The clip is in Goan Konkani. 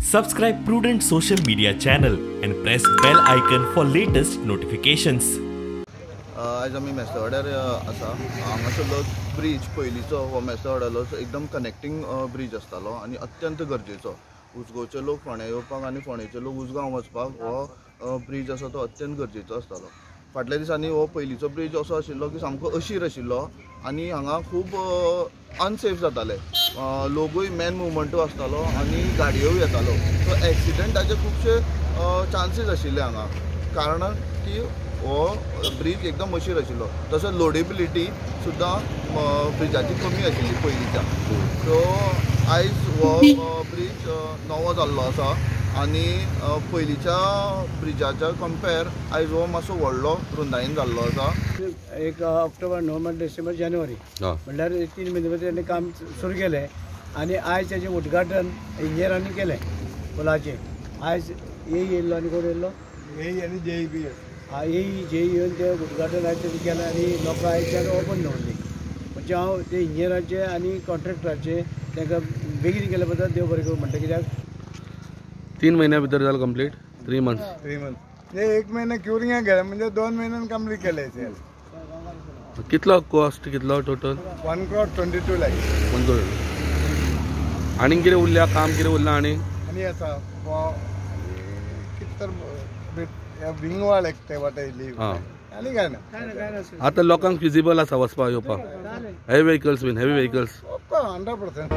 Subscribe Prudent Social Media channel and press bell icon for latest notifications. आयज आमी मेस्तवाड्यार आसा. हांगासरलो ब्रीज पयलींचो हो मेस्तवाड्यालो एकदम कनेक्टींग ब्रीज आसतालो आनी अत्यंत गरजेचो. उसगांवचे लोक फोंड्या येवपाक आनी फोंडेचे लोक उसगांव वचपाक हो ब्रीज आसा तो अत्यंत गरजेचो आसतालो. फाटल्या दिसांनी हो पयलींचो ब्रीज असो आशिल्लो की सामको अशीर आशिल्लो आनी हांगा खूब अनसेफ जाताले. लोकूय मॅन मुवमेंटूय आसतालो आनी गाडयोय येतालो, सो एक्सिडंटाचे खुबशे चान्सीस आशिल्ले हांगा, कारण की हो ब्रीज एकदम अशीर आशिल्लो. तसोच लोडेबिलिटी सुद्दां ब्रिजाची कमी आशिल्ली पयलींच्या. सो आयज हो ब्रीज नवो जाल्लो आसा आनी पयलींच्या ब्रिजाच्या कंपेर आयज हो मातसो व्हडलो रुंदायेन जाल्लो आसा. एक ऑक्टोबर, नोव्हेंबर, डिसेंबर, जानेवारी म्हणल्यार 3 म्हयने भितर ताणें काम सुरू केलें आनी आयज ताचें उद्घाटन इंजिनियरांनी केलें पुलाचें. आयज ए येयल्लो आनी कोण येयल्लो, ए आनी जेई बी, ए जेई येवन तें उद्घाटन आयज तेणें केलें आनी लोकां आयच्यान ओपन दवरली. म्हणजे हांव ते इंजिनियरांचे आनी कॉन्ट्रॅक्टराचे तांकां बेगीन केल्या बद्दल देव बरें करूं म्हणटा, कित्याक 3 म्हयन्या भितर जालें कंप्लीट. 3 मंथ्स 3 मंथ्स एक महिना क्युरिंगाक गेले म्हणजे 2 म्हयन्यान कंप्लीट केलें. कितलो कॉस्ट, कितलो टोटल? 1 crore 22 lakh. 1 crore. आनी कितें उरल्या काम, कितें उरलां? आनी आनी आसा कितें तर विंगवाळ एक ते वाटा येयली आनी काय ना. आतां लोकांक फिजिबल आसा वचपाक येवपाक? हेवी व्हेकल्स बीन, हेवी व्हेकल्स 100%.